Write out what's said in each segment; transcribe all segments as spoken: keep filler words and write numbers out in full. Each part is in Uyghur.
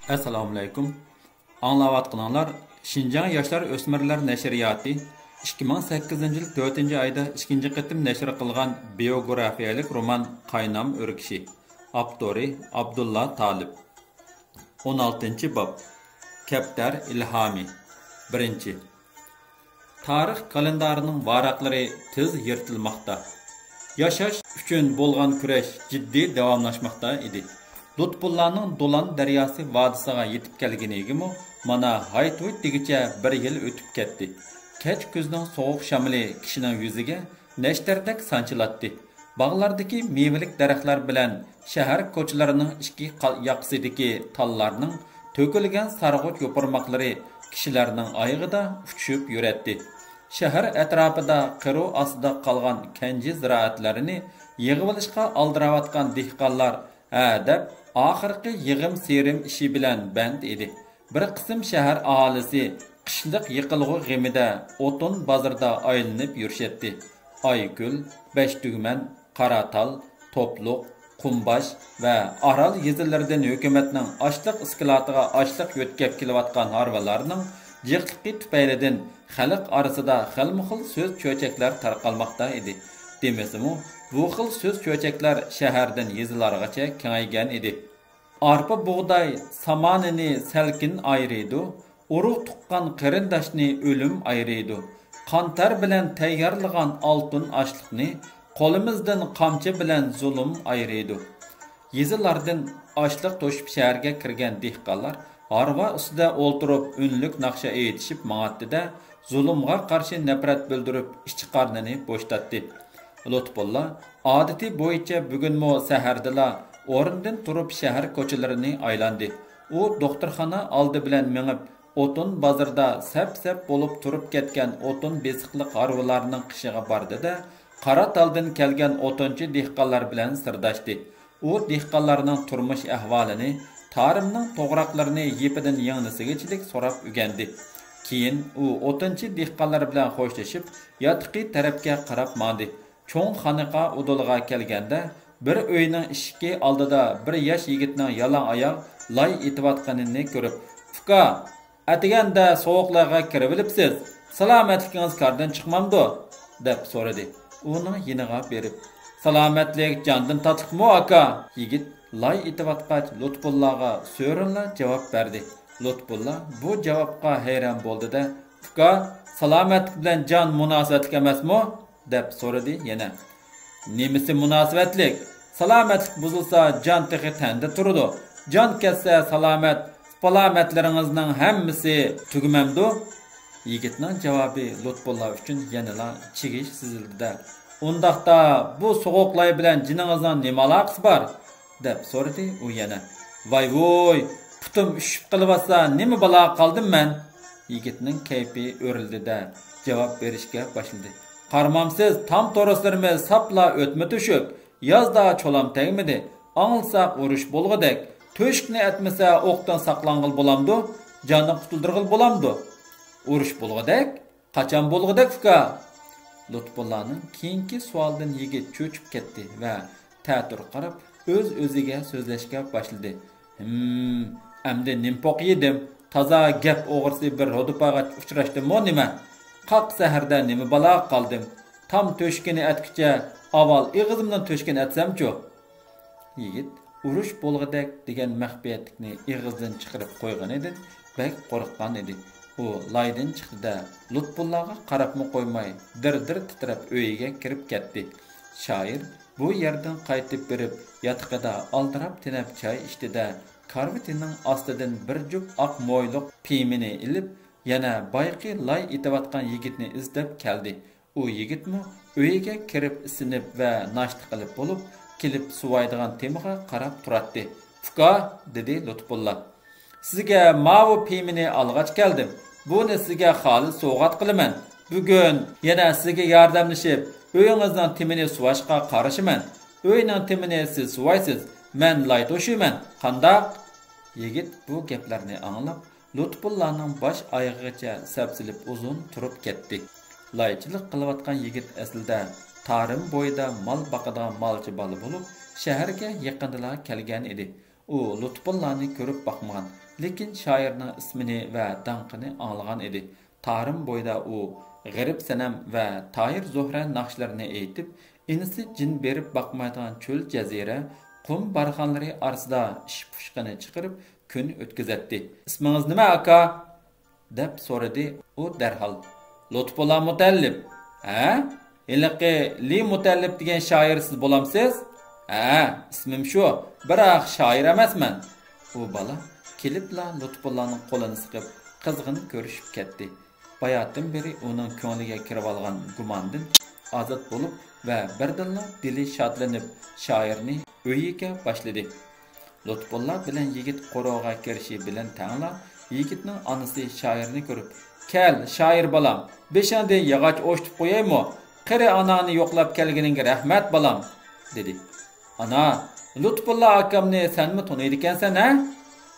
ئەسسالامۇئەلەيكۇم. ئاڭلاۋاتقىنىڭلار شىنجاڭ ياشلار ئۆسمۈرلەر نەشرىياتى ئىككى مىڭ سەككىزىنچى يىل تۆتىنچى ئايدا ئىككىنچى قېتىم نەشر قىلغان بىيوگرافىيەلىك رومان قاينام ئۆركىشى. ئاپتورى ئابدۇللا تالىپ. ئون ئالتىنچى باب. كەپتەر ئىلھامى. بىرىنچى. تارىخ كالېندارىنىڭ ۋاراقلىرى تېز يىرتىلماقتا. ياشاش ئۈچۈن بولغان كۈرەش جىددىي داۋاملاشماقتا ئىدى. لۇتپۇللانىڭ دولان دەرياسى ۋادىسىغا يېتىپ كەلگىنىگىمۇ مانا ھايت-ھۇيت دېگۈچە بىر يىل ئۆتۈپ كەتتى. كەچ كۈزنىڭ سوغۇق شامىلى كىشىنىڭ يۈزىگە نەشتەردەك سانچىلاتتى. باغلاردىكى مېۋىلىك دەرەخلەر بىلەن شەھەر كوچىلىرىنىڭ ئىككى قا-، ياقىسىدىكى تاللارنىڭ تۆكۈلگەن سارغۇچ يوپۇرماقلىرى كىشىلەرنىڭ ئايىغىدا ئۇچۇشۇپ يۈرەتتى. شەھەر ئەتراپىدا قىرو ئاستىدا قالغان كەنجى زىرائەتلىرىنى يىغىۋېلىشقا ئالدىراۋاتقان دېھقانلار ھە دەپ، ئاخىرقى يىغىم-سېرىم ئىشى بىلەن بەند ئىدى. بىر قىسىم شەھەر ئاھالىسى قىشلىق يېقىلغۇ غېمىدە ئوتۇن بازىرىدا ئايلىنىپ يۈرۈشەتتى. ئايكۆل، بەشتۈگمەن، قاراتال، توپلۇق، قۇمباش ۋە ئارال يېزىلىرىدىن ھۆكۈمەتنىڭ ئاشلىق ئىسكىلاتىغا ئاشلىق يۆتكەپ كېلىۋاتقان ھارۋىلارنىڭ جىقلىقى تۈپەيلىدىن خەلق ئارىسىدا خىلمۇخىل سۆز-چۆچەكلەر تارقالماقتا ئىدى. دېمىسىمۇ، بۇ خىل سۆز-چۆچەكلەر شەھەردىن يېزىلارغىچە كېڭەيگەن ئىدى. ئارپا، بۇغداي سامانىنى سەلكىن ئايرىيدۇ، ئۇرۇق تۇغقان قېرىنداشنى ئۆلۈم ئايرىيدۇ. قانتەر بىلەن تەييارلىغان ئالتۇن ئاشلىقنى قولىمىزدىن قامچا بىلەن زۇلۇم ئايرىيدۇ. يېزىلاردىن ئاشلىق توشۇپ شەھەرگە كىرگەن دېھقانلار ھارۋا ئۈستىدە ئولتۇرۇپ ئۈنلۈك ناخشا ئېيتىشىپ ماڭاتتى-دە، زۇلۇمغا قارشى نەپرەت بىلدۈرۈپ ئىچ-قارنىنى بوشىتاتتى. لۇتپۇللا ئادىتى بويىچە بۈگۈنمۇ سەھەردىلا ئورنىدىن تۇرۇپ شەھەر كوچىلىرىنى ئايلاندى. ئۇ دوختۇرخانا ئالدى بىلەن مېڭىپ، ئوتۇن بازىرىدا سەپ-سەپ بولۇپ تۇرۇپ كەتكەن ئوتۇن بېسىقلىق ھارۋىلارنىڭ قېشىغا باردى-دە، قاراتالدىن كەلگەن ئوتۇنچى دېھقانلار بىلەن سىرداشتى. ئۇ دېھقانلارنىڭ تۇرمۇش ئەھۋالىنى، تارىمنىڭ توغراقلىرىنى يىپىدىن يىڭنىسىگىچىلىك سوراپ ئۆگەندى. كېيىن ئۇ ئوتۇنچى دېھقانلار بىلەن خوشلىشىپ، ياتىقى تەرەپكە قاراپ ماڭدى. چوڭ خانىقا ئۇدۇلىغا كەلگەندە، بىر ئۆينىڭ ئىشىكى ئالدىدا بىر ياش يىگىتنىڭ يالاڭ ئاياغ لاي ئېتىۋاتقىنىنى كۆرۈپ، «ئۇكا، ئەتىگەندە سوغۇقلارغا كىرىۋېلىپسىز، سالامەتلىكىڭىز كاردىن چىقمامدۇ؟» دەپ سورىدى. ئۇنىڭ يېنىغا بېرىپ، «سالامەتلىك جاندىن تاتلىقمۇ، ئاكا؟» يىگىت لاي ئېتىۋاتقاچ، لۇتپۇللاغا سۆرۈنلا جاۋاب بەردى. لۇتپۇللا بۇ جاۋابقا ھەيران بولدى-دە، «ئۇكا، سالامەتلىك بىلەن جان مۇناسىۋەتلىك ئەمەسمۇ؟» دەپ سورىدى يەنە. «نېمىسى مۇناسىۋەتلىك؟ سالامەتلىك بۇزۇلسا، جان تېخى تەندە تۇرىدۇ. جان كەتسە، سالامەت، پالامەتلىرىڭىزنىڭ ھەممىسى تۈگىمەمدۇ؟» يىگىتنىڭ جاۋابى لۇتپۇللا ئۈچۈن يەنىلا چىگىش سېزىلدى-دە، «ئۇنداقتا، بۇ سوغۇق لاي بىلەن جېنىڭىزنىڭ نېمە ئالاقىسى بار؟» دەپ سورىدى ئۇ يەنە. «ۋاي-ۋۇي، پۇتۇم ئۈشۈپ قېلىۋاتسا، نېمە بالاغا قالدىم مەن؟» يىگىتنىڭ كەيپى ئۆرلىدى-دە، جاۋاب بېرىشكە باشلىدى. «قارىمامسىز، تام تورۇسلىرىمىز ساپلا ئۆتمە تۆشۈك، يازدا چولام تەگمىدى. ئاڭلىساق ئۇرۇش بولغۇدەك. تۆشۈكنى ئەتمىسە، ئوقتىن ساقلانغىلى بولامدۇ؟ جاننى قۇتۇلدۇرغىلى بولامدۇ؟» «ئۇرۇش بولغۇدەك؟ قاچان بولغۇدەك، ئۇكا؟» لۇتپۇللانىڭ كېيىنكى سوئالىدىن يىگىت چۆچۈپ كەتتى ۋە تەتۈر قاراپ، ئۆز-ئۆزىگە سۆزلەشكە باشلىدى. «ھىم، ئەمدى نېمە پوق يېدىم؟ تازا گەپ ئوغرىسى بىر رودۇپاغا ئۇچراشتىممۇ نېمە؟ قاق سەھەردە نېمە بالاغا قالدىم؟ تام تۆشۈكىنى ئەتكۈچە ئاۋۋال ئېغىزىمنىڭ تۆشۈكىنى ئەتسەمچۇ؟» يىگىت «ئۇرۇش بولغۇدەك» دېگەن مەخپىيەتلىكنى ئېغىزدىن چىقىرىپ قويغىنىدىن بەك قورققان ئىدى. ئۇ لايدىن چىقتى-دە، لۇتپۇللاغا قاراپمۇ قويماي، دىر-دىر تىترەپ ئۆيىگە كىرىپ كەتتى. شائىر بۇ يەردىن قايتىپ بېرىپ، ياتىقىدا ئالدىراپ تېنەپ چاي ئىچتى-دە، كارىۋىتىنىڭ ئاستىدىن بىر جۈپ ئاق مويلۇق پىيمىنى ئېلىپ، يەنە بايىقى لاي ئېتىۋاتقان يىگىتنى ئىزدەپ كەلدى. ئۇ يىگىتمۇ ئۆيىگە كىرىپ ئىسسىنىپ ۋە ناشتا قىلىپ بولۇپ، كېلىپ سۇۋايدىغان تېمىغا قاراپ تۇراتتى. «ئۇكا»، دېدى لۇتپۇللا، «سىزگە ماۋۇ پىيمىنى ئالغاچ كەلدىم. بۇنى سىزگە خالىس سوۋغات قىلىمەن. بۈگۈن يەنە سىزگە ياردەملىشىپ، ئۆيىڭىزنىڭ تېمىنى سۇۋاشقا قارىشىمەن. ئۆينىڭ تېمىنى سىز سۇۋايسىز، مەن لاي توشۇيمەن. قانداق؟» يىگىت بۇ گەپلەرنى ئاڭلاپ، لۇتپۇللانىڭ باش ئايىغىغىچە سەپسېلىپ ئۇزۇن تۇرۇپ كەتتى. لايچىلىق قىلىۋاتقان يىگىت ئەسلىدە تارىم بويىدا مال باقىدىغان مالچى بالا بولۇپ، شەھەرگە يېقىندىلا كەلگەن ئىدى. ئۇ لۇتپۇللانى كۆرۈپ باقمىغان، لېكىن شائىرنىڭ ئىسمىنى ۋە داڭقىنى ئاڭلىغان ئىدى. تارىم بويىدا ئۇ غېرىب سەنەم ۋە تاھىر زۆھرە ناخشىلىرىنى ئېيتىپ، ئىنىسى جىن بېرىپ باقمايدىغان چۆل جەزىرە، قۇم بارخانلىرى ئارىسىدا ئىش پۇشقىنى چىقىرىپ كۈن ئۆتكۈزەتتى. «ئىسمىڭىز نېمە، ئاكا؟» دەپ سورىدى ئۇ دەرھال. «لۇتپۇللا مۇتەللىپ.» «ھە؟ ھېلىقى لى مۇتەللىپ دېگەن شائىر سىز بولامسىز؟» «ھە، ئىسمىم شۇ، بىراق شائىر ئەمەسمەن.» ئۇ بالا كېلىپلا لۇتپۇللانىڭ قولىنى سىقىپ، قىزغىن كۆرۈشۈپ كەتتى. باياتىن بېرى ئۇنىڭ كۆڭلىگە كىرىۋالغان گۇماندىن ئازاد بولۇپ ۋە بىردىنلا دىلى شادلىنىپ، شائىرنى ئۆيىگە باشلىدى. لۇتپۇللا بىلەن يىگىت قورۇغا كىرىشى بىلەن تەڭلا، يىگىتنىڭ ئانىسى شائىرنى كۆرۈپ، «كەل، شائىر بالام، بېشىڭدىن ياغاچ ئوشتۇپ قويايمۇ؟ قېرى ئاناڭنى يوقلاپ كەلگىنىڭگە رەھمەت، بالام.» دېدى. «ئانا، لۇتپۇللا ئاكامنى سەنمۇ تونۇيدىكەنسەن، ھە؟»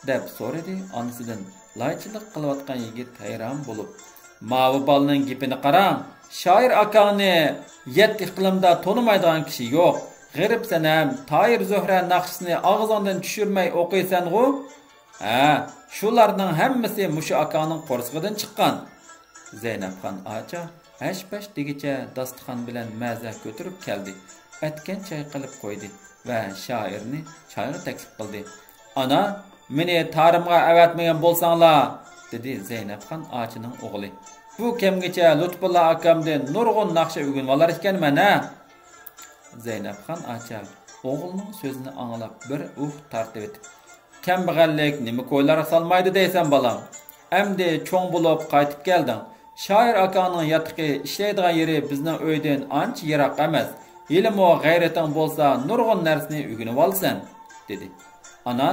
دەپ سورىدى ئانىسىدىن لايچىلىق قىلىۋاتقان يىگىت ھەيران بولۇپ. «ماۋۇ بالىنىڭ گېپىنى قاراڭ، شائىر ئاكاڭنى يەتتە ئىقلىمدا تونۇمايدىغان كىشى يوق. غېرىب سەنەم، تاھىر زۆھرە ناخشىسىنى ئاغزىڭدىن چۈشۈرمەي ئوقۇيسەنغۇ؟ ھە، شۇلارنىڭ ھەممىسى مۇشۇ ئاكاڭنىڭ قورسىقىدىن چىققان.» زەينەپخان ئاچا ھەش-پەش دېگۈچە داستىخان بىلەن مەزە كۆتۈرۈپ كەلدى، ئەتكەن چاي قىلىپ قويدى ۋە شائىرنى چايغا تەكلىپ قىلدى. «ئانا، مېنى تارىمغا ئەۋەتمىگەن بولساڭلار،» دېدى زەينەپخان ئاچىنىڭ ئوغلى. «بۇ كەمگىچە لۇتپۇللا ئاكامدىن نۇرغۇن ناخشا ئۆگىنىۋالار ئىكەنمەن، ھە؟» زەينەپخان ئاچا ئوغلىنىڭ سۆزىنى ئاڭلاپ بىر ئۇھ تارتىۋېتىپ، «كەمبەغەللىك نېمە كويلارغا سالمايدۇ دەيسەن، بالام؟ ئەمدى چوڭ بولۇپ قايتىپ كەلدىڭ. شائىر ئاكاڭنىڭ ياتىقى، ئىشلەيدىغان يېرى بىزنىڭ ئۆيدىن ئانچە يىراق ئەمەس. ھېلىمۇ غەيرىتىڭ بولسا، نۇرغۇن نەرسىنى ئۆگىنىۋالىسەن،» دېدى. «ئانا،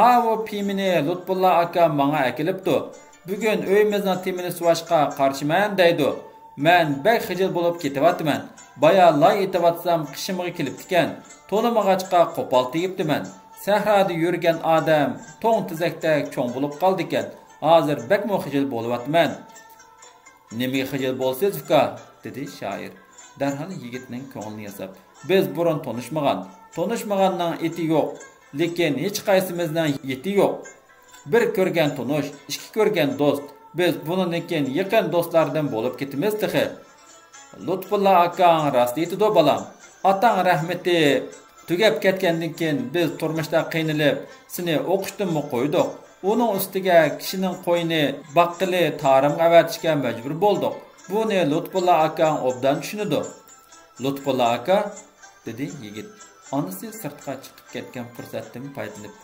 ئاۋۇ پىيمىنى لۇتپۇللا ئاكام ماڭا ئەكېلىپتۇ. بۈگۈن ئۆيىمىزنىڭ تېمىنى سۇۋاشقا قارىشىمەن دەيدۇ. مەن بەك خىجىل بولۇپ كېتىۋاتىمەن. بايا لاي ئېتىۋاتسام، قېشىمغا كېلىپتىكەن. تونۇمىغاچقا قوپال تېگىپتىمەن. سەھرادا يۈرگەن ئادەم توڭ تېزەكتەك چوڭ بولۇپ قالىدىكەن. ھازىر بەكمۇ خىجىل بولۇۋاتىمەن.» «نېمىگە خىجىل بولىسىز، ئۇكا؟» دېدى شائىر دەرھال يىگىتنىڭ كۆڭلىنى ياساپ. «بىز بۇرۇن تونۇشمىغان. تونۇشمىغاننىڭ ئېتى يوق، لېكىن ھېچقايسىمىزنىڭ يېتى يوق. بىر كۆرگەن تونۇش، ئىككى كۆرگەن دوست. بىز بۇنىڭدىن كېيىن يېقىن دوستلاردىن بولۇپ كېتىمىز تېخى.» «لۇتپۇللا ئاكاڭ راست ئېيتىدۇ، بالام. ئاتاڭ رەھمىتى تۈگەپ كەتكەندىن كېيىن، بىز تۇرمۇشتا قىينىلىپ، سېنى ئوقۇشتىنمۇ قويدۇق. ئۇنىڭ ئۈستىگە كىشىنىڭ قويىنى باققىلى تارىمغا ئەۋەتىشكە مەجبۇر بولدۇق. بۇنى لۇتپۇللا ئاكاڭ ئوبدان چۈشىنىدۇ.» «لۇتپۇللا ئاكا؟» دېدى يىگىت، ئانىسى سىرتقا چىقىپ كەتكەن پۇرسەتتىن پايدىلىنىپ.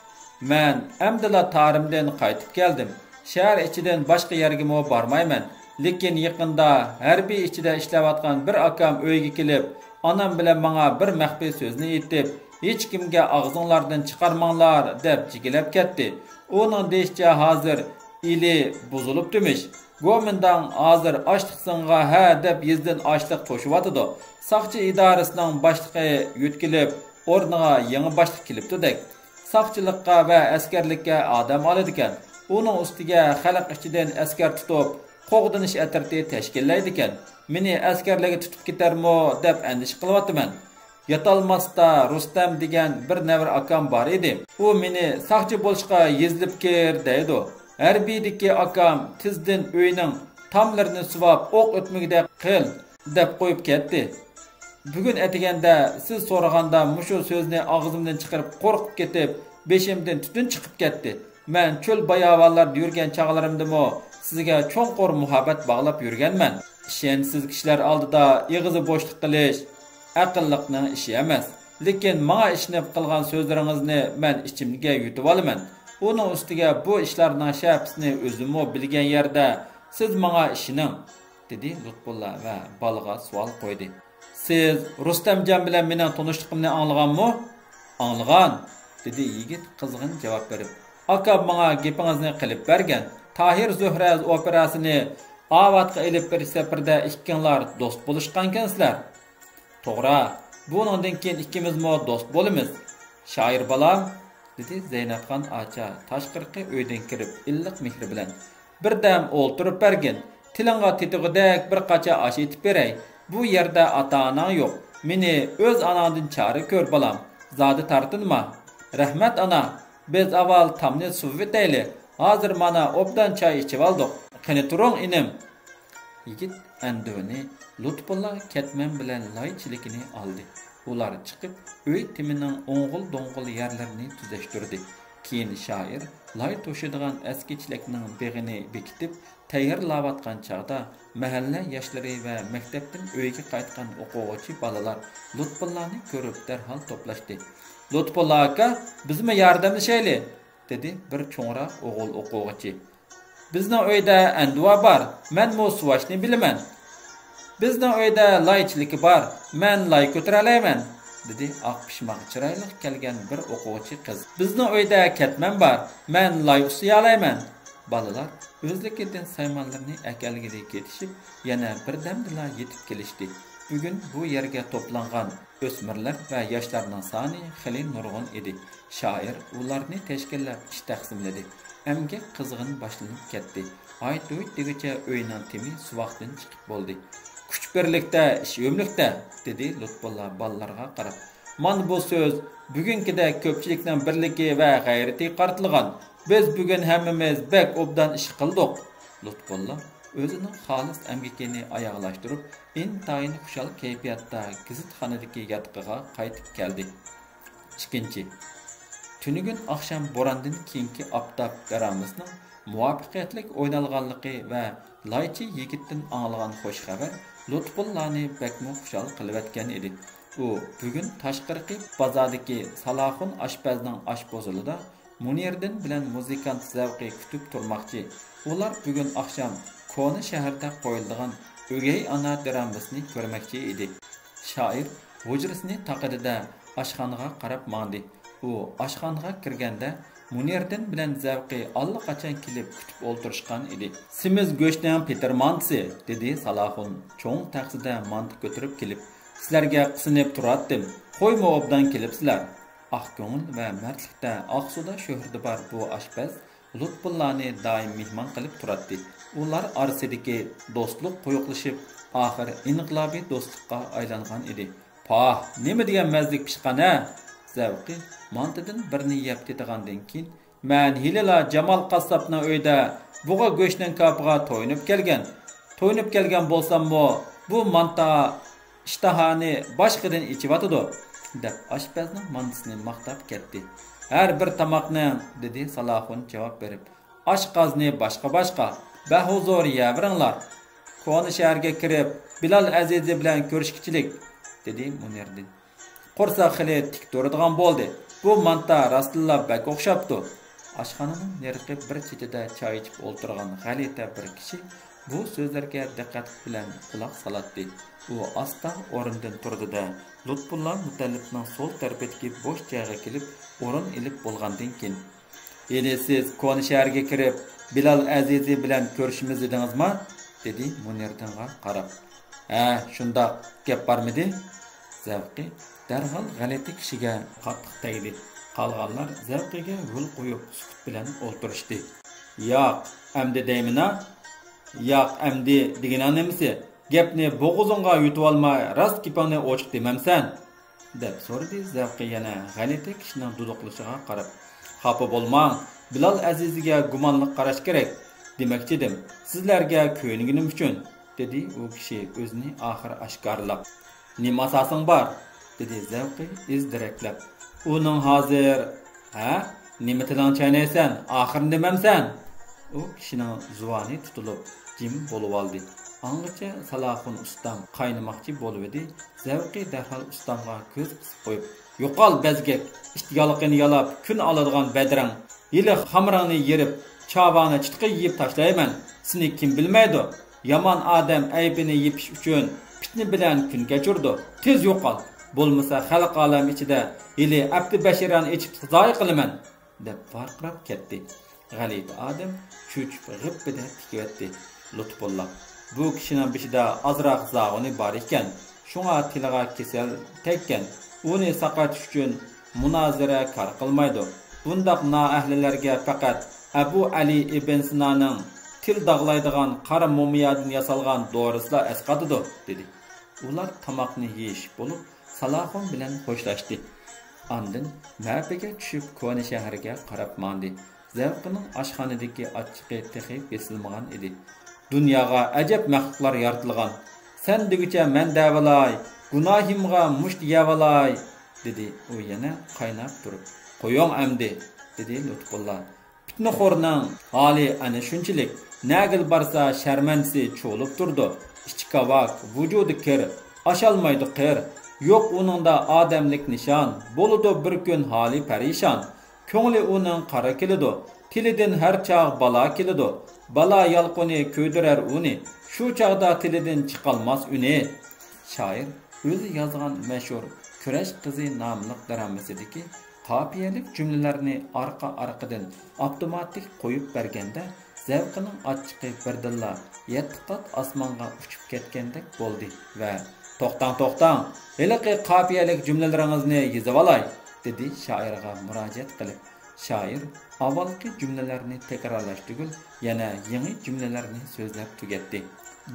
«مەن ئەمدىلا تارىمدىن قايتىپ كەلدىم. شەھەر ئىچىدىن باشقا يەرگىمۇ بارمايمەن. لېكىن يېقىندا ھەربىي ئىچىدە ئىشلەۋاتقان بىر ئاكام ئۆيگە كېلىپ، ئانام بىلەن ماڭا بىر مەخپىي سۆزنى ئېيتىپ، ھېچكىمگە ئاغزىڭلاردىن چىقارماڭلار، دەپ جىگىلەپ كەتتى. ئۇنىڭ دېيىشىچە، ھازىر ئېلى بۇزۇلۇپتىمىش. گومىنداڭ ھازىر ئاشلىق سىڭىغا ھە دەپ يېزىدىن ئاشلىق توشۇۋاتىدۇ. ساقچى ئىدارىسىنىڭ باشلىقى يۆتكىلىپ، ئورنىغا يېڭى باشلىق كېلىپتۇدەك. ساقچىلىققا ۋە ئەسكەرلىككە ئادەم ئالىدىكەن. ئۇنىڭ ئۈستىگە خەلق ئىچىدىن ئەسكەر تۇتۇپ، قوغدىنىش ئەترىتى تەشكىللەيدىكەن. مېنى ئەسكەرلەرگە تۇتۇپ كېتەرمۇ دەپ ئەندىشە قىلىۋاتىمەن. ياتالماستا رۇستەم دېگەن بىر نەۋرە ئاكام بار ئىدى. ئۇ مېنى ساقچى بولۇشقا يېزىلىپ كىر دەيدۇ. ھەربىيدىكى ئاكام تېزدىن ئۆينىڭ تاملىرىنى سۇۋاپ، ئوق ئۆتمىگۈدەك قىل، دەپ قويۇپ كەتتى. بۈگۈن ئەتىگەندە سىز سورىغاندا مۇشۇ سۆزنى ئاغزىمدىن چىقىرىپ، قورقۇپ كېتىپ، بېشىمدىن تۈتۈن چىقىپ كەتتى. مەن چۆل باياۋانلاردا يۈرگەن چاغلىرىمدىمۇ سىزگە چوڭقۇر مۇھەببەت باغلاپ يۈرگەنمەن. ئىشەنچسىز كىشىلەر ئالدىدا ئېغىزى بوشلۇق قىلىش ئەقىللىقنىڭ ئىشى ئەمەس. لېكىن ماڭا ئىشىنىپ قىلغان سۆزلىرىڭىزنى مەن ئىچىمگە يۇتۇۋالىمەن. ئۇنىڭ ئۈستىگە بۇ ئىشلارنىڭ شەپىسىنى ئۆزۈممۇ بىلگەن يەردە سىز ماڭا ئىشىنىڭ.» دېدى لۇتپۇللا ۋە بالىغا سوئال قويدى. «سىز رۇستەمجان بىلەن مېنىڭ تونۇشلۇقۇمنى ئاڭلىغانمۇ؟» «ئاڭلىغان»، دېدى يىگىت قىزغىن جاۋاب بېرىپ. «ئاكام ماڭا گېپىڭىزنى قىلىپ بەرگەن. تاھىر زۆھرە ئوپېراسىنى ئاۋاتقا ئېلىپ بېرىش سەپىرىدە ئىككىڭلار دوست بولۇشقانكەنسىلەر.» «توغرا، بۇنىڭدىن كېيىن ئىككىمىزمۇ دوست بولىمىز، شائىر بالام.» دېدى زەينەپخان ئاچا تاشقىرىقى ئۆيدىن كىرىپ ئىللىق مېھرى بىلەن. «بىردەم ئولتۇرۇپ بەرگىن، تىلىڭغا تېتىگۈدەك بىر قاچا ئاش ئېتىپ بېرەي. بۇ يەردە ئاتا-ئاناڭ يوق. مېنى ئۆز ئاناڭدىن چارە كۆر، بالام. زادى تارتىنما. رەھمەت، ئانا.» بىز ئاۋۋال تامنى سۇۋۇۋېتەيلى. ھازىر مانا ئوبدان چاي ئىچىۋالدۇق. قېنى تۇرۇڭ، ئىنىم. يىگىت ئەندىۋىنى لۇتپۇللا كەتمەن بىلەن لايچىلىكىنى ئالدى. ئۇلار چىقىپ، ئۆي تېمىنىڭ ئوڭغۇل-دوڭغۇل يەرلىرىنى تۈزەشتۈردى. كېيىن شائىر لاي توشىدىغان ئەسكى چېلەكنىڭ بېغىنى بېكىتىپ، تەييارلاۋاتقان چاغدا، مەھەللە ياشلىرى ۋە مەكتەپتىن ئۆيگە قايتقان ئوقۇغۇچى بالىلار لۇتپۇللانى كۆرۈپ دەرھال توپلاشتى. لۇتپۇللا ئاكا، بىزمۇ ياردەملىشەيلى، دېدى بىر چوڭراق ئوغۇل ئوقۇغۇچى. بىزنىڭ ئۆيدە ئەندىۋا بار، مەنمۇ سۇۋاشنى بىلىمەن. بىزنىڭ ئۆيدە لايچىلىكى بار، مەن لاي كۆتۈرەلەيمەن، دېدى ئاق پىشماق چىرايلىق كەلگەن بىر ئوقۇغۇچى قىز. بىزنىڭ ئۆيدە كەتمەن بار، مەن لاي ئۇسسىيالايمەن. بالىلار ئۆزلۈكىدىن سايمانلىرىنى ئەكەلگىلى كېتىشىپ، يەنە بىردەمدىلا يېتىپ كېلىشتى. بۈگۈن بۇ يەرگە توپلانغان ئۆسمۈرلەر ۋە ياشلارنىڭ سانى خېلى نۇرغۇن ئىدى. شائىر ئۇلارنى تەشكىللەپ ئىش تەقسىملىدى. ئەمگەك قىزغىن باشلىنىپ كەتتى. ھايت-ھۇيت دېگۈچە ئۆينىڭ تېمى سۇۋاقتىن چىقىپ بولدى. «كۈچ بىرلىكتە، ئىش ئۆملۈكتە!» دېدى لۇتپۇللا بالىلارغا قاراپ. «مانا بۇ سۆز بۈگۈنكىدەك كۆپچىلىكنىڭ بىرلىكى ۋە غەيرىتىگە قارىتىلغان. بىز بۈگۈن ھەممىمىز بەك ئوبدان ئىش قىلدۇق.» لۇتپۇللا ئۆزىنىڭ خالىس ئەمگىكىنى ئاياغلاشتۇرۇپ، ئىنتايىن خۇشال كەيپىياتتا گېزىتخانىدىكى ياتىقىغا قايتىپ كەلدى. ئىككىنچى. تۈنۈگۈن ئاخشام بوراندىن كېيىنكى ئاپتاپ دىرامىسىنىڭ مۇۋەپپەقىيەتلىك ئوينالغانلىقى ۋە لايچى يىگىتتىن ئاڭلىغان خۇش خەۋەر لۇتپۇللانى بەكمۇ خۇشال قىلىۋەتكەن ئىدى. ئۇ بۈگۈن تاشقىرىقى بازاردىكى سالاخۇن ئاشپەزنىڭ ئاشپۇزۇلىدا مۇنىردىن بىلەن مۇزىكانت زەۋقى كۈتۈپ تۇرماقچى. ئۇلار بۈگۈن ئاخشام كونا شەھەردە قويۇلىدىغان ئۆگەي ئانا دىرامىسىنى كۆرمەكچى ئىدى. شائىر ھۇجرىسىنى تاقىدى-دە، ئاشخانىغا قاراپ ماڭدى. ئۇ ئاشخانىغا كىرگەندە، مۇنىردىن بىلەن زەۋقى ئاللىقاچان كېلىپ كۈتۈپ ئولتۇرۇشقان ئىدى. «سېمىز گۆشنىڭ پېتىر مانتىسى»، دېدى سالاخۇن چوڭ تەخسىدە مانتا كۆتۈرۈپ كېلىپ. «سىلەرگە قىسىنىپ تۇراتتىم. خويمۇ ئوبدان كېلىپسىلەر.» ئاق كۆڭۈل ۋە مەردلىكتە ئاقسۇدا شۆھرىتى بار بۇ ئاشپەز لۇتپۇللانى دائىم مېھمان قىلىپ تۇراتتى. ئۇلار ئارىسىدىكى دوستلۇق قويۇقلىشىپ، ئاخىر ئىنقىلابىي دوستلۇققا ئايلانغان ئىدى. «پاھ، نېمە دېگەن مەززىلىك پىشقان ھە!» زەۋقى مانتىدىن بىرنى يەپ تېتىغاندىن كېيىن، «مەن ھېلىلا جامال قاسساپنىڭ ئۆيىدە بۇغا گۆشنىڭ كاپىغا تويۇنۇپ كەلگەن. تويۇنۇپ كەلگەن بولساممۇ، بۇ مانتا ئىشتىھانى باشقىدىن ئېچىۋاتىدۇ» دەپ، ئاشپەزنىڭ مانتىسىنى ماختاپ كەتتى. «ھەر بىر تاماقنىڭ»، دېدى سالاخۇن جاۋاب بېرىپ، «ئاشقازىنى باشقا-باشقا. بەھۇزۇر يەۋېرىڭلار. كونا شەھەرگە كىرىپ، بىلال ئەزىزى بىلەن كۆرۈشكۈچىلىك»، دېدى مۇنىردىن. «قورساق خېلى تىك تۇرىدىغان بولدى. بۇ مانتا راستتىنلا بەك ئوخشاپتۇ.» ئاشخانىنىڭ نېرىقى بىر چېتىدە چاي ئىچىپ ئولتۇرغان غەلىتە بىر كىشى بۇ سۆزلەرگە دىققەت بىلەن قۇلاق سالاتتى. ئۇ ئاستا ئورنىدىن تۇردى-دە، لۇتپۇللا مۇتەللىپنىڭ سول تەرىپىدىكى بوش جايغا كېلىپ ئورۇن ئېلىپ بولغاندىن كېيىن، «ھېلى سىز كونا شەھەرگە كىرىپ، بىلال ئەزىزى بىلەن كۆرۈشىمىز دېدىڭىزما؟» دېدى مۇنىردىنغا قاراپ. «ھە، شۇنداق. گەپ بارمىدى؟» زەۋقى دەرھال غەلىتە كىشىگە قاتتىق تەگدى. قالغانلار زەۋقىگە ھۆل قويۇپ سۈكۈت بىلەن ئولتۇرۇشتى. «ياق، ئەمدى دەيمىنا؟» «ياق، ئەمدى دېگىنىڭ نېمىسى؟ گەپنى بوغۇزۇڭغا يۇتۇۋالماي، راست گېپىڭنى ئوچۇق دېمەمسەن؟» دەپ سورىدى زەۋقى يەنە غەلىتە كىشىنىڭ دۇدۇقلىشىغا قاراپ. «خاپا بولماڭ، بىلال ئەزىزىگە گۇمانلىق قاراش كېرەك. دېمەكچىدىم، سىزلەرگە كۆيۈنگىنىم ئۈچۈن»، دېدى ئۇ كىشى ئۆزىنى ئاخىر ئاشكارىلاپ. «نېمە ئاساسىڭ بار؟» دېدى زەۋقى ئىز دېرەكلەپ. «ئۇنىڭ ھازىر...» «ھە؟ نېمە تىلىڭ چاينايسەن؟ ئاخىرىنى دېمەمسەن؟» ئۇ كىشىنىڭ زۇۋانى تۇتۇلۇپ، جىم بولۇۋالدى. ئاڭغىچە سالاخۇن ئۇستام قاينىماقچى بولۇۋىدى، زەۋقى دەرھال ئۇستامغا كۆز قىسىپ قويۇپ، «يوقال، بەزگەك! ئىت يالىقىنى يالاپ، كۈن ئالىدىغان بەدرەڭ! ھېلى خامىرىڭنى يېرىپ، چاۋاڭنى چىتقا يېيىپ تاشلايمەن! سېنى كىم بىلمەيدۇ؟ يامان ئادەم ئەيىبىنى يېپىش ئۈچۈن پىتنە بىلەن كۈن كەچۈرىدۇ. تېز يوقال! بولمىسا خەلق ئالەم ئىچىدە ھېلى ئەپتى بەشىرانى ئېچىپ سازايى قىلىمەن!» دەپ ۋارقىراپ كەتتى. غەلىتە ئادەم چۆچۈپ غىپپىدە تىكىۋەتتى. لۇتپۇللا، بۇ كىشىنىڭ بېشىدا ئازراق زاغۇنى بار ئىكەن، شۇڭا تىلىغا كېسەل تەگكەن. ئۇنى ساقايتىش ئۈچۈن مۇنازىرە كار قىلمايدۇ. بۇنداق نائەھلىلەرگە پەقەت ئەبۇ ئەلى ئىبن سىنانىڭ تىل داغلايدىغان قارا مومىيادىن ياسالغان دورىسىلا ئەسقاتىدۇ، دېدى. ئۇلار تاماقنى يېيىشىپ بولۇپ، سالاخۇن بىلەن خوشلاشتى. ئاندىن مەپىگە چۈشۈپ، كونا شەھەرگە قاراپ ماڭدى. زەۋقىنىڭ ئاشخانىدىكى ئاچچىقى تېخى بېسىلمىغان ئىدى. «دۇنياغا ئەجەب مەخلۇقلار يارىتىلغان! سەن دېگۈچە مەن دەۋالاي، گۇناھىمغا مۇشت يەۋالاي!» دېدى ئۇ يەنە قايناپ تۇرۇپ. «قويۇڭ ئەمدى!» دېدى لۇتپۇللا. «پىتنىخورنىڭ ھالى ئەنە شۇنچىلىك، نەگىلا بارسا شەرمەندىسى چۇۋۇلۇپ تۇرىدۇ. ئىچى كاۋاك، ۋۇجۇدى كىر، ئاشالمايدۇ قىر. يوق ئۇنىڭدا ئادەملىك نىشان، بولىدۇ بىر كۈن ھالى پەرىشان. كۆڭلى ئۇنىڭ قارا كېلىدۇ، تىلىدىن ھەر چاغ بالا كېلىدۇ. بالا يالقۇنى كۆيدۈرەر ئۇنى، شۇ چاغدا تىلىدىن چىقالماس ئۈنى.» شائىر ئۆزى يازغان مەشھۇر «كۈرەش قىزى» ناملىق دىرامىسىدىكى قاپىيەلىك جۈملىلەرنى ئارقا-ئارقىدىن ئاپتوماتىك قويۇپ بەرگەندە، زەۋقىنىڭ ئاچچىقى بىردىنلا يەتتە قات ئاسمانغا ئۇچۇپ كەتكەندەك بولدى ۋە «توختاڭ، توختاڭ! ھېلىقى قاپىيەلىك جۈملىلىرىڭىزنى يېزىۋالاي!» دېدى شائىرغا مۇراجىئەت قىلىپ. شائىر ئاۋۋالقى جۈملىلەرنى تەكرارلاش تۈگۈل، يەنە يېڭى جۈملىلەرنى سۆزلەپ تۈگەتتى.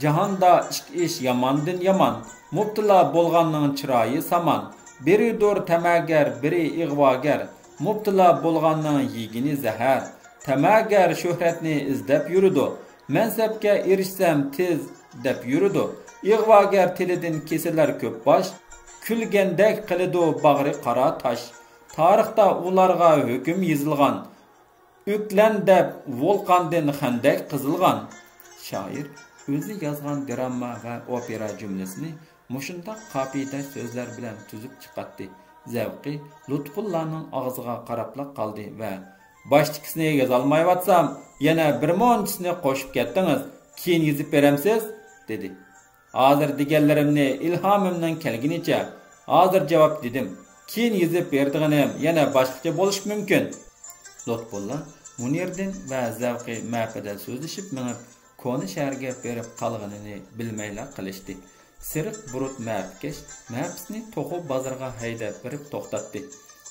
«جاھاندا ئىككى ئىش ياماندىن يامان، مۇپتىلا بولغاننىڭ چىرايى سامان. بىرىدۇر تەمەگەر، بىرى ئىغۋاگەر، مۇپتىلا بولغاننىڭ يېگىنى زەھەر. تەمەگەر شۆھرەتنى ئىزدەپ يۈرىدۇ، مەنسەپكە ئېرىشسەم تېز دەپ يۈرىدۇ. ئىغۋاگەر تىلىدىن كېسىلەر كۆپ باش، كۈلگەندەك قىلىدۇ باغرى قارا تاش. تارىختا ئۇلارغا ھۆكۈم يېزىلغان، ئۆكلەن دەپ ۋولقاندىن خەندەك قېزىلغان.» شائىر ئۆزى يازغان دىراما ۋە ئوپېرا جۈملىسىنى مۇشۇنداق قاپىيىدە سۆزلەر بىلەن تۈزۈپ چىقاتتى. زەۋقى لۇتپۇللانىڭ ئاغزىغا قاراپلا قالدى ۋە «باشتىكىسىنى يازالمايۋاتسام، يەنە بىر مۇنچىسىنى قوشۇپ كەتتىڭىز، كېيىن يېزىپ بېرەمسىز؟» دېدى. «ھازىر دېگەنلىرىمنى ئىلھامىمنىڭ كەلگىنىچە، ھازىر جاۋاب دېدىم، كېيىن يېزىپ بېرىدىغىنىم يەنە باشقىچە بولۇشى مۇمكىن.» لۇتپۇللا مۇنىردىن ۋە زەۋقى مەپىدە سۆزلىشىپ مېڭىپ، كونا شەھەرگە بېرىپ قالغىنىنى بىلمەيلا قېلىشتى. سېرىق بۇرۇت مەپىكەش مەپىسىنى توخۇ بازىرىغا ھەيدەپ بېرىپ توختاتتى.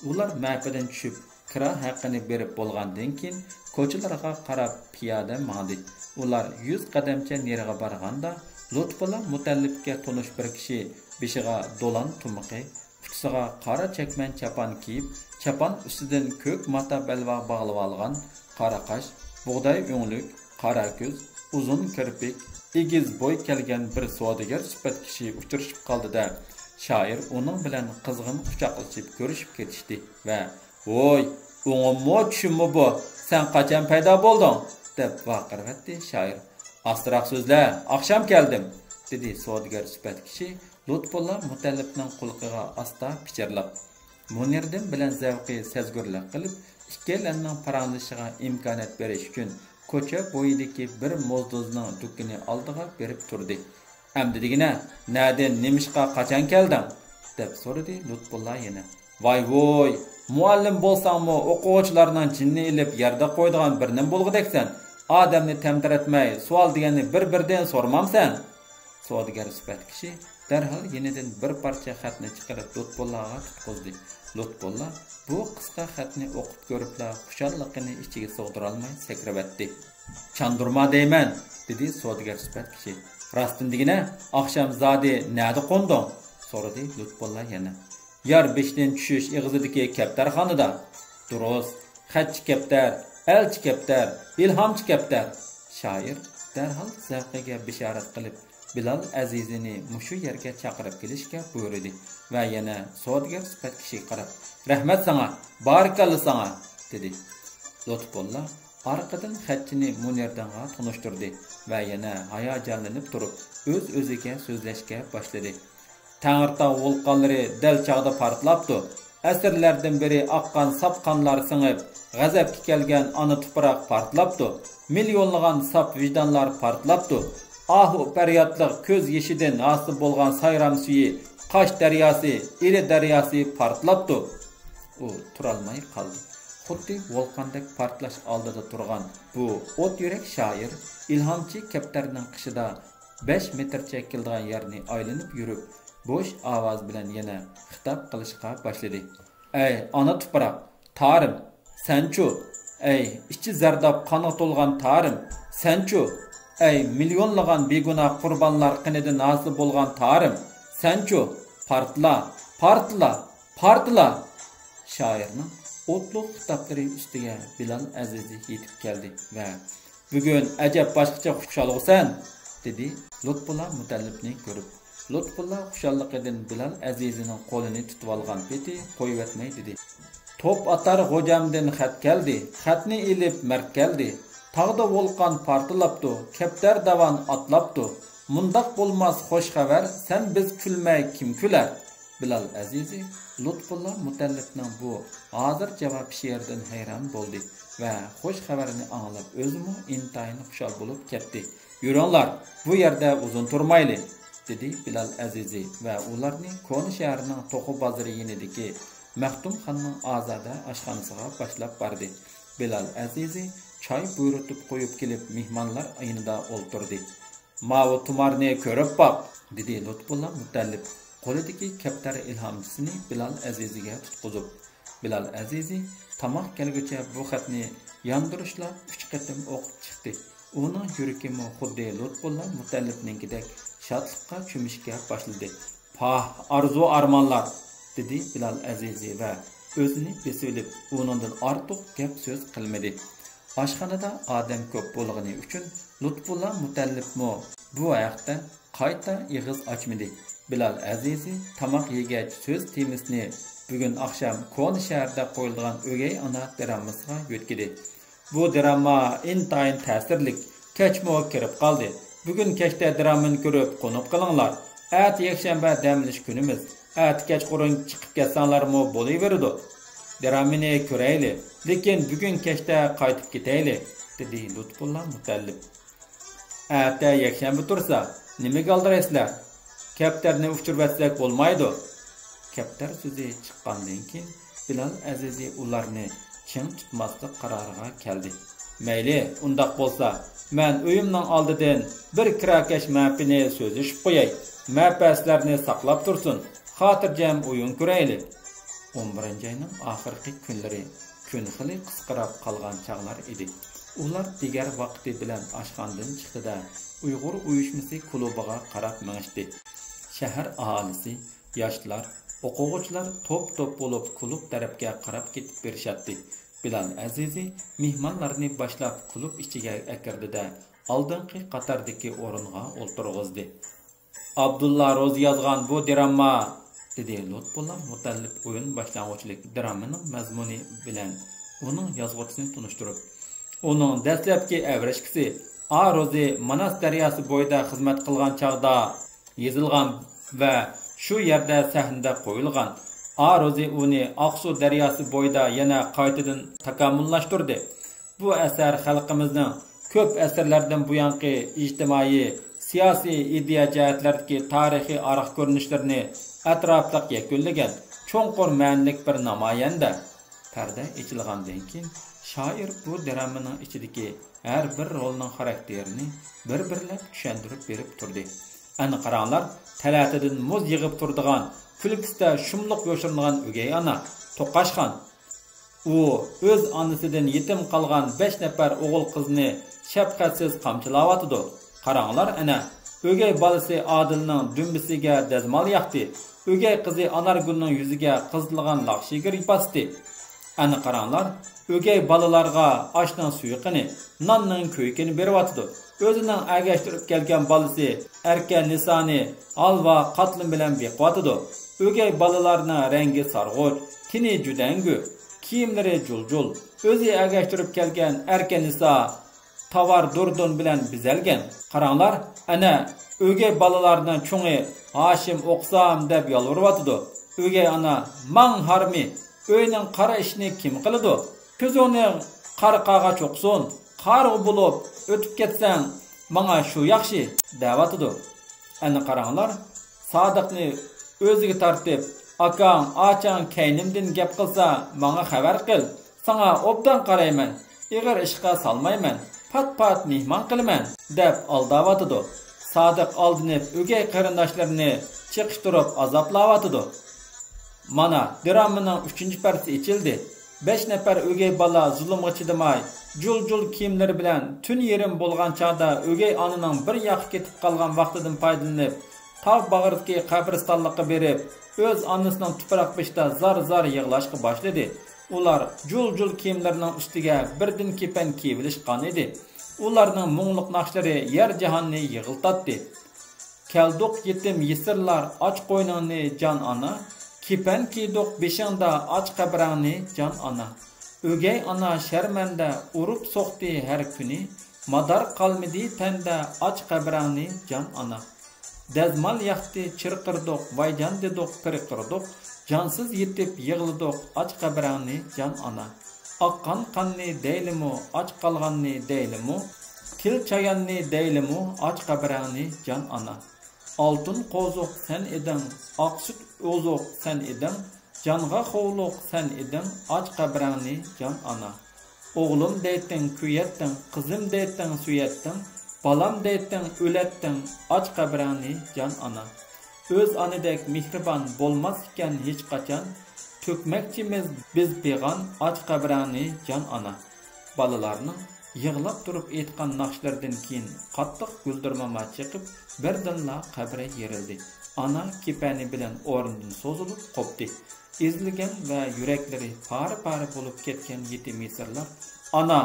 ئۇلار مەپىدىن چۈشۈپ، كىرا ھەققىنى بېرىپ بولغاندىن كېيىن، كوچىلارغا قاراپ پىيادە ماڭدى. ئۇلار يۈز قەدەمچە نېرىغا بارغاندا، لۇتپۇللا مۇتەللىپكە تونۇش بىر كىشى بېشىغا دولان تۇمىقى، ئۇچىسىغا قارا چەكمەن چاپان كىيىپ، چاپان ئۈستىدىن كۆك ماتا بەلباغ باغلىۋالغان، قارا قاش، بۇغداي ئۆڭلۈك، قارا كۆز، ئۇزۇن كىرپىك، ئېگىز بوي كەلگەن بىر سودىگەر سۈپەت كىشى ئۇچرىشىپ قالدى-دە، شائىر ئۇنىڭ بىلەن قىزغىن قۇچاقلىشىپ كۆرۈشۈپ كېتىشتى ۋە «ۋوي، ئوڭۇممۇ، چۈشۈممۇ بۇ؟ سەن قاچان پەيدا بولدۇڭ؟» دەپ ۋارقىرىۋەتتى شائىر. «ئاستىراق سۆزلە، ئاخشام كەلدىم»، دېدى سودىگەر سۈپەت كىشى لۇتپۇللا مۇتەللىپنىڭ قۇلىقىغا ئاستا پىچىرلاپ. مۇنىردىن بىلەن زەۋقى سەزگۈرلۈك قىلىپ، ئىككىيلەننىڭ پاراڭلىشىشىغا ئىمكانىيەت بېرىش ئۈچۈن، كوچا بويىدىكى بىر موزدۇزنىڭ دۇكىنى ئالدىغا بېرىپ تۇردى. «ئەمدى دېگىنە، نەدىن، نېمىشقا، قاچان كەلدىڭ؟» دەپ سورىدى لۇتپۇللا يەنە. «ۋاي-ۋۇي، مۇئەللىم بولساڭمۇ، ئوقۇغۇچىلارنىڭ جېنىنى ئېلىپ يەردە قويىدىغان بىر نېمە بولغۇدەكسەن. ئادەمنى تەمتىرەتمەي، سوئال دېگەننى بىر-بىردىن سورىمامسەن؟» سودىگەر سۈپەت كىشى دەرھال يېنىدىن بىر پارچە خەتنى چىقىرىپ لۇتپۇللاغا تۇتقۇزدى. لۇتپۇللا بۇ قىسقا خەتنى ئوقۇپ كۆرۈپلا خۇشاللىقىنى ئىچىگە سىغدۇرالماي سەكرىۋەتتى. «چاندۇرما دەيمەن»، دېدى سودىگەر سۈپەت كىشى. «راستىنى دېگىنە، ئاخشام زادى نەدە قوندۇڭ؟» سورىدى لۇتپۇللا يەنە. «يار بېشىدىن چۈشۈش ئېغىزىدىكى كەپتەرخانىدا.» «دۇرۇس، خەتچى كەپتەر، ئەلچى كەپتەر، ئىلھامچى كەپتەر.» شائىر دەرھال زەۋقىگە بېشارەت قىلىپ، بىلال ئەزىزىنى مۇشۇ يەرگە چاقىرىپ كېلىشكە بۇيرۇدى ۋە يەنە سودىگەر سۈپەت كىشىگە قاراپ، «رەھمەت ساڭا، بارىكاللا ساڭا!» دېدى. لۇتپۇللا ئارقىدىن خەتچىنى مۇنىردىنغا تونۇشتۇردى ۋە يەنە ھاياجانلىنىپ تۇرۇپ، ئۆز-ئۆزىگە سۆزلەشكە باشلىدى. «تەڭرىتاغ ۋۇلقانلىرى دەل چاغدا پارتلاپتۇ. ئەسىرلەردىن بېرى ئاققان ساپ قانلار سىڭىپ، غەزەپكە كەلگەن ئانا تۇپراق پارتلاپتۇ. مىليونلىغان ساپ ۋىجدانلار پارتلاپتۇ. ئاھۇ پەريادلىق كۆز يېشىدىن ھاسىل بولغان سايرام سۈيى، قاش دەرياسى، ئىلى دەرياسى پارتلاپتۇ.» ئۇ تۇرالماي قالدى. خۇددى ۋولقاندەك پارتلاش ئالدىدا تۇرغان بۇ ئوت يۈرەك شائىر ئىلھامچى كەپتەرنىڭ قېشىدا بەش مېتىرچە كېلىدىغان يەرنى ئايلىنىپ يۈرۈپ، بوش ئاۋاز بىلەن يەنە خىتاب قىلىشقا باشلىدى. «ئەي ئانا تۇپراق، تارىم، سەنچۇ؟ ئەي ئىچى زەرداب قانغا تولغان تارىم، سەنچۇ؟ ئەي مىليونلىغان بىگۇناھ قۇربانلار قېنىدىن ھاسىل بولغان تارىم، سەنچۇ؟ پارتلا، پارتلا، پارتلا!» شائىرنىڭ ئوتلۇق خىتابلىرى ئۈستىگە بىلال ئەزىزى يېتىپ كەلدى ۋە «بۈگۈن ئەجەب باشقىچە خۇشالغۇسەن!» دېدى لۇتپۇللا مۇتەللىپنى كۆرۈپ. لۇتپۇللا خۇشاللىقىدىن بىلال ئەزىزىنىڭ قولىنى تۇتۇۋالغان پېتى قويۇۋەتمەي دېدى: «توپ ئاتار غوجامدىن خەت كەلدى، خەتنى ئېلىپ مەرد كەلدى. تاغدا ۋولقان پارتلاپتۇ، كەپتەر داۋان ئاتلاپتۇ. مۇنداق بولماس خوش خەۋەر، سەن بىز كۈلمەي كىم كۈلەر؟» بىلال ئەزىزى لۇتپۇللا مۇتەللىپنىڭ بۇ ھازىر جاۋاب شېئىرىدىن ھەيران بولدى ۋە خوش خەۋەرنى ئاڭلاپ ئۆزىمۇ ئىنتايىن خۇشال بولۇپ كەتتى. «يۈرۈڭلار، بۇ يەردە ئۇزۇن تۇرمايلى» دېدى بىلال ئەزىزى ۋە ئۇلارنى كونا شەھەرنىڭ توخۇ بازىرى يېنىدىكى مەختۇمخاننىڭ ئازادە ئاشخانىسىغا باشلاپ باردى. بىلال ئەزىزى چاي بۇيرۇتۇپ قويۇپ كېلىپ مېھمانلار يېنىدا ئولتۇردى. «ماۋۇ تۇمارنى كۆرۈپ باق» دېدى لۇتپۇللا مۇتەللىپ قولىدىكى كەپتەر ئىلھامچىسىنى بىلال ئەزىزىگە تۇتقۇزۇپ. بىلال ئەزىزى تاماق كەلگۈچە بۇ خەتنى ياندۇرۇشلا ئۈچ قېتىم ئوقۇپ چىقتى. ئۇنىڭ يۈرىكىمۇ خۇددى لۇتپۇللا مۇتەللىپنىڭكىدەك شادلىققا چۆمۈشكە باشلىدى. «پاھ، ئارزۇ-ئارمانلار!» دېدى بىلال ئەزىزى ۋە ئۆزىنى بېسىۋېلىپ، ئۇنىڭدىن ئارتۇق گەپ-سۆز قىلمىدى. ئاشخانىدا ئادەم كۆپ بولغىنى ئۈچۈن لۇتپۇللا مۇتەللىپمۇ بۇ ھەقتە قايتا ئېغىز ئاچمىدى. بىلال ئەزىزى تاماق يېگەچ سۆز تېمىسىنى بۈگۈن ئاخشام كونا شەھەردە قويۇلىدىغان ئۆگەي ئانا دراممىسىغا يۆتكىدى. «بۇ درامما ئىنتايىن تەسىرلىك، كەچمۇ كىرىپ قالدى. بۈگۈن كەچتە دراممىنى كۆرۈپ قونۇپ قېلىڭلار. ئەتە يەكشەنبە دەم ئېلىش كۈنىمىز. ئەتە كەچقۇرۇن چىقىپ كەتسەڭلارمۇ بولۇۋېرىدۇ. دراممىنى كۆرەيلى، لېكىن بۈگۈن كەچتە قايتىپ كېتەيلى» دېدى لۇتپۇللا مۇتەللىپ. «ئەتە يەكشەنبە تۇرسا، نېمىگە ئالدىرايسىلەر؟ كەپتەرنى ئۇچۇرۇۋەتسەك بولمايدۇ.» كەپتەر سۆزى چىققاندىن كېيىن، بىلال ئەزىزى ئۇلارنى چىڭ تۇتماسلىق قارارىغا كەلدى. «مەيلى، ئۇنداق بولسا، مەن ئۆيۈمنىڭ ئالدىدىن بىر كىراكەش مەپىنى سۆزلىشىپ قوياي. مەپە سىلەرنى ساقلاپ تۇرسۇن، خاتىرجەم ئويۇن كۆرەيلى.» ئون بىرىنچى ئاينىڭ ئاخىرقى كۈنلىرى، كۈن خېلى قىسقىراپ قالغان چاغلار ئىدى. ئۇلار دىگەر ۋاقتى بىلەن ئاشخانىدىن چىقتى-دە، ئۇيغۇر ئۇيۇشمىسى كۇلۇبىغا قاراپ مېڭىشتى. شەھەر ئاھالىسى، ياشلار، ئوقۇغۇچىلار توپ-توپ بولۇپ كۇلۇب تەرەپكە قاراپ كېتىپ بېرىشاتتى. بىلال ئەزىزى مېھمانلارنى باشلاپ كۇلۇب ئىچىگە ئەكىردى-دە، ئالدىنقى قاتاردىكى ئورۇنغا ئولتۇرغۇزدى. «ئابدۇللا روزى يازغان بۇ دىرامما»، دېدى لۇتپۇللا مۇتەللىپ ئويۇن باشلانغۇچىلىك دىراممىنىڭ مەزمۇنى بىلەن ئۇنىڭ يازغۇچىسىنى تونۇشتۇرۇپ. «ئۇنىڭ دەسلەپكى ئەۋرىشكىسى ئا روزى ماناس دەرياسى بويىدا خىزمەت قىلغان چاغدا يېزىلغان ۋە شۇ يەردە سەھنىدە قويۇلغان. ئا روزى ئۇنى ئاقسۇ دەرياسى بويىدا يەنە قايتىدىن تاكامۇللاشتۇردى. بۇ ئەسەر خەلقىمىزنىڭ كۆپ ئەسىرلەردىن بۇيانقى ئىجتىمائىي، سىياسىي، ئىدىيە جەھەتلەردىكى تارىخىي ئارقا كۆرۈنۈشلىرىنى ئەتراپلىق يەكۈنلىگەن چوڭقۇر مەنىلىك بىر نامايەندە.» پەردە ئېچىلغاندىن كېيىن، شائىر بۇ دىراممىنىڭ ئىچىدىكى ھەر بىر رولنىڭ خاراكتېرىنى بىر-بىرلەپ چۈشەندۈرۈپ بېرىپ تۇردى. «ئەنە قاراڭلار، تەلەتىدىن مۇز يېغىپ تۇرىدىغان، كۈلكىسىدە شۇملۇق يوشۇرۇنغان ئۆگەي ئانا، توقاشخان. ئۇ ئۆز ئانىسىدىن يېتىم قالغان بەش نەپەر ئوغۇل قىزنى شەپقەتسىز قامچىلاۋاتىدۇ. قاراڭلار، ئەنە، ئۆگەي بالىسى ئادىلنىڭ دۈمبىسىگە دەزمال ياقتى. ئۆگەي قىزى ئانارگۈلنىڭ يۈزىگە قىزىتىلغان لاخشىگىر باستى. ئەنە قاراڭلار، ئۆگەي بالىلارغا ئاشنىڭ سۇيۇقىنى، ناننىڭ كۆيۈكىنى بېرىۋاتىدۇ. ئۆزىنىڭ ئەگەشتۈرۈپ كەلگەن بالىسى ئەركە نىسانى ھالۋا، قاتلىما بىلەن بېقىۋاتىدۇ. ئۆگەي بالىلارنىڭ رەڭگى سارغۇچ، تېنى جۈدەڭگۈ، كىيىملىرى جۇل-جۇل. ئۆزى ئەگەشتۈرۈپ كەلگەن ئەركە نىسا تاۋار دۇردۇن بىلەن بېزەلگەن. قاراڭلار، ئەنە، ئۆگەي بالىلارنىڭ چوڭى ھاشىم ئوقۇسام دەپ يالۋۇرۇۋاتىدۇ. ئۆگەي ئانا، ماڭ ھارمى، ئۆينىڭ قارا ئىشىنى كىم قىلىدۇ؟ كۆزۈڭنى قارا قاغا چوقۇسۇن، قارىغۇ بولۇپ ئۆتۈپ كەتسەڭ، ماڭا شۇ ياخشى، دەۋاتىدۇ. ئەنە قاراڭلار، سادىقنى ئۆزىگە تارتىپ، ئاكاڭ، ئاچاڭ كەينىمدىن گەپ قىلسا، ماڭا خەۋەر قىل. ساڭا ئوبدان قارايمەن، ئېغىر ئىشقا سالمايمەن، پات-پات مېھمان قىلىمەن، دەپ ئالداۋاتىدۇ. سادىق ئالدىنىپ ئۆگەي قېرىنداشلىرىنى چېقىشتۇرۇپ ئازابلاۋاتىدۇ. مانا، دراممىنىڭ ئۈچىنچى پەردىسى ئېچىلدى. بەش نەپەر ئۆگەي بالا زۇلۇمغا چىدىماي، جۇل-جۇل كىيىملىرى بىلەن تۈن يېرىم بولغان چاغدا ئۆگەي ئانىنىڭ بىر ياققا كېتىپ قالغان ۋاقتىدىن پايدىلىنىپ، تاغ باغرىدىكى قەبرىستانلىققا بېرىپ، ئۆز ئانىسىنىڭ تۇپراق بېشىدا زار-زار يىغلاشقا باشلىدى. ئۇلار جۇل-جۇل كىيىملىرىنىڭ ئۈستىگە بىردىن كېپەن كىيىۋېلىشقان ئىدى. ئۇلارنىڭ مۇڭلۇق ناخشىلىرى يەر-جاھاننى يىغلىتاتتى. كەلدۇق يېتىم يېسىرلار، ئاچ قوينۇڭنى جان ئانا، كېپەن كىيدۇق بېشىڭدا، ئاچ قەبرەڭنى جان ئانا. ئۆگەي ئانا شەرمەندە، ئۇرۇپ سوقتى ھەر كۈنى، مادار قالمىدى تەندە، ئاچ قەبرەڭنى جان ئانا. دەزمال ياقتى چىرقىرىدۇق، ۋايجان دېدۇق پىرقىرىدۇق، جانسىز يېتىپ يىغلىدۇق، ئاچ قەبرەڭنى جان ئانا. ئاققان قاننى دەيلىمۇ، ئاچ قالغاننى دەيلىمۇ، تىل چاياننى دەيلىمۇ، ئاچ قەبرەڭنى جان ئانا. ئالتۇن قوزۇق سەن ئىدىڭ، ئاق سۈت ئوزۇق سەن ئىدىڭ، جانغا خوۋلۇق سەن ئىدىڭ، ئاچ قەبرەڭنى جان ئانا. ئوغلۇم دەيتتىڭ، كۆيەتتىڭ، قىزىم دەيتتىڭ، سۆيەتتىڭ، بالام دەيتتىڭ، ئۆلەتتىڭ، ئاچ قەبرەڭنى جان ئانا. ئۆز ئانىدەك مېھرىبان بولماس ئىكەن ھېچقاچان، تۆكمەكچىمىز بىز پىغان، ئاچ قەبرەڭنى جان ئانا. بالىلارنىڭ يىغلاپ تۇرۇپ ئېيتقان ناخشىلىرىدىن كېيىن قاتتىق گۈلدۈرماما چېقىپ، بىردىنلا قەبرە يېرىلدى. ئانا كېپەنى بىلەن ئورنىدىن سوزۇلۇپ قوپتى. ئېزىلگەن ۋە يۈرەكلىرى پارە-پارە بولۇپ كەتكەن يېتىم يېسىرلار، «ئانا!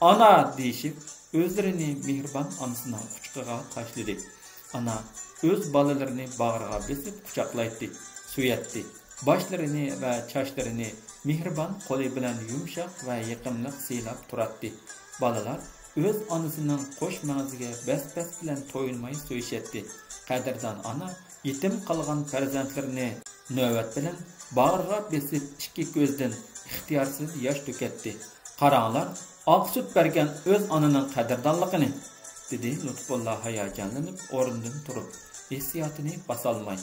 ئانا!» دېيىشىپ، ئۆزلىرىنى مېھرىبان ئانىسىنىڭ قۇچىقىغا تاشلىدى. ئانا ئۆز بالىلىرىنى باغرىغا بېسىپ قۇچاقلايتتى، سۆيەتتى. باشلىرىنى ۋە چاچلىرىنى مېھرىبان قولى بىلەن يۇمشاق ۋە يېقىملىق سىيلاپ تۇراتتى. بالىلار ئۆز ئانىسىنىڭ قوش مەڭزىگە بەس-بەس بىلەن تويۇنماي سۆيۈشەتتى. قەدىردان ئانا يېتىم قالغان پەرزەنتلىرىنى نۆۋەت بىلەن باغرىغا بېسىپ، ئىككى كۆزىدىن ئىختىيارسىز ياش تۆكەتتى. «قاراڭلار، ئاق سۈت بەرگەن ئۆز ئانىنىڭ قەدىردانلىقىنى!» دېدى لۇتپۇللا ھاياجانلىنىپ ئورنىدىن تۇرۇپ، ھېسسىياتىنى باسالماي.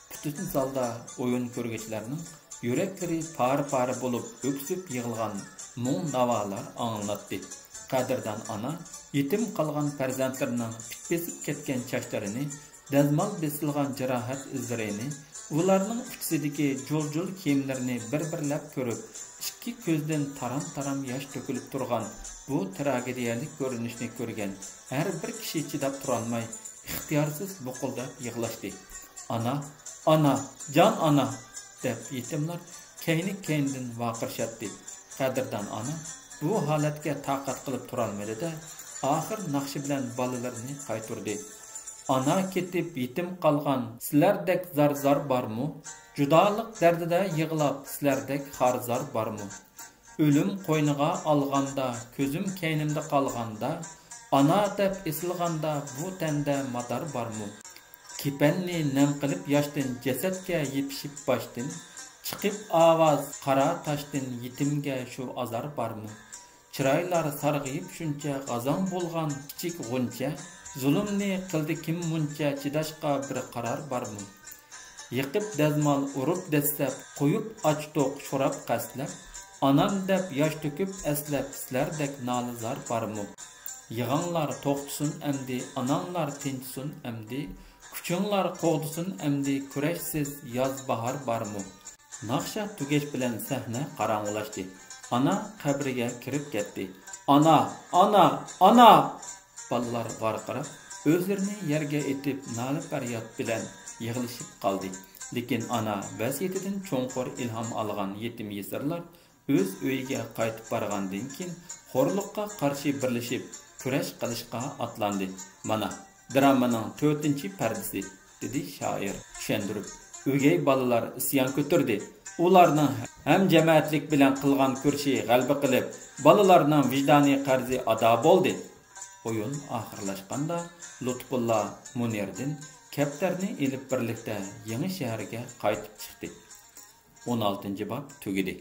پۈتۈن زالدا ئويۇن كۆرگۈچىلەرنىڭ يۈرەكلىرى پارە-پارە بولۇپ ئۆكسۈپ يىغلىغان مۇڭ-ناۋالار ئاڭلىناتتى. قەدىردان ئانا يېتىم قالغان پەرزەنتلىرىنىڭ پىت بېسىپ كەتكەن چاچلىرىنى، دەزمال بېسىلغان جاراھەت ئىزلىرىنى، ئۇلارنىڭ ئۇچىسىدىكى جۇل-جۇل كىيىملىرىنى بىر-بىرلەپ كۆرۈپ، ئىككى كۆزىدىن تارام-تارام ياش تۆكۈلۈپ تۇرغان بۇ تراگېدىيەلىك كۆرۈنۈشنى كۆرگەن ھەر بىر كىشى چىداپ تۇرالماي، ئىختىيارسىز بۇقۇلداپ يىغلاشتى. «ئانا، ئانا، جان ئانا!» دەپ يېتىملار كەينى-كەينىدىن ۋارقىرىشاتتى. قەدىردان ئانا بۇ ھالەتكە تاقەت قىلىپ تۇرالمىدى-دە، ئاخىر ناخشا بىلەن بالىلىرىنى قايتۇردى. «ئانا كېتىپ يېتىم قالغان سىلەردەك زار-زار بارمۇ؟ جۇدالىق دەردىدە يىغلاپ سىلەردەك خار-زار بارمۇ؟ ئۆلۈم قوينىغا ئالغاندا، كۆزۈم كەينىمدە قالغاندا، ئانا دەپ ئېسىلغاندا بۇ تەندە مادار بارمۇ؟ كېپەننى نەم قىلىپ ياشتىن، جەسەتكە يېپىشىپ باشتىن، چىقىپ ئاۋاز قارا تاشتىن، يېتىمگە شۇ ئازار بارمۇ؟ چىرايلار سارغىيىپ شۇنچە، غازاڭ بولغان كىچىك غۇنچە، زۇلۇمنى قىلدى كىم مۇنچە، چىداشقا بىر قارار بارمۇ؟ يېقىپ دەزمال ئۇرۇپ دەسسەپ، قويۇپ ئاچتۇق شوراپ قەستلەپ، ئانام دەپ ياش تۆكۈپ ئەسلەپ، سىلەردەك نالە-زار بارمۇ؟ يىغاڭلار توختىسۇن ئەمدى، ئاناڭلار تىنچىسۇن ئەمدى، كۈچۈڭلار قوغدىسۇن ئەمدى، كۈرەشسىز ياز-باھار بارمۇ؟ ناخشا تۈگەش بىلەن سەھنە قاراڭغۇلاشتى. ئانا قەبرىگە كىرىپ كەتتى. «ئانا! ئانا! ئانا!» بالىلار ۋارقىراپ، ئۆزلىرىنى يەرگە ئېتىپ، نالە-پەرياد بىلەن يىغلىشىپ قالدى. لېكىن ئانا ۋەسىيىتىدىن چوڭقۇر ئىلھام ئالغان يېتىم يېسىرلار ئۆز ئۆيىگە قايتىپ بارغاندىن كېيىن، خورلۇققا قارشى بىرلىشىپ كۈرەش قىلىشقا ئاتلاندى. «مانا، دراممىنىڭ تۆتىنچى پەردىسى»، دېدى شائىر چۈشەندۈرۈپ. «ئۆگەي بالىلار ئىسيان كۆتۈردى. ئۇلارنىڭ ھەمجەمەتلىك بىلەن قىلغان كۈرىشى غەلىبە قىلىپ، بالىلارنىڭ ۋىجدانىي قەرزى ئادا بولدى.» ئويۇن ئاخىرلاشقاندا، لۇتپۇللا مۇنىردىن كەپتەرنى ئېلىپ بىرلىكتە يېڭى شەھەرگە قايتىپ چىقتى. ئون ئالتىنچى باب تۈگىدى.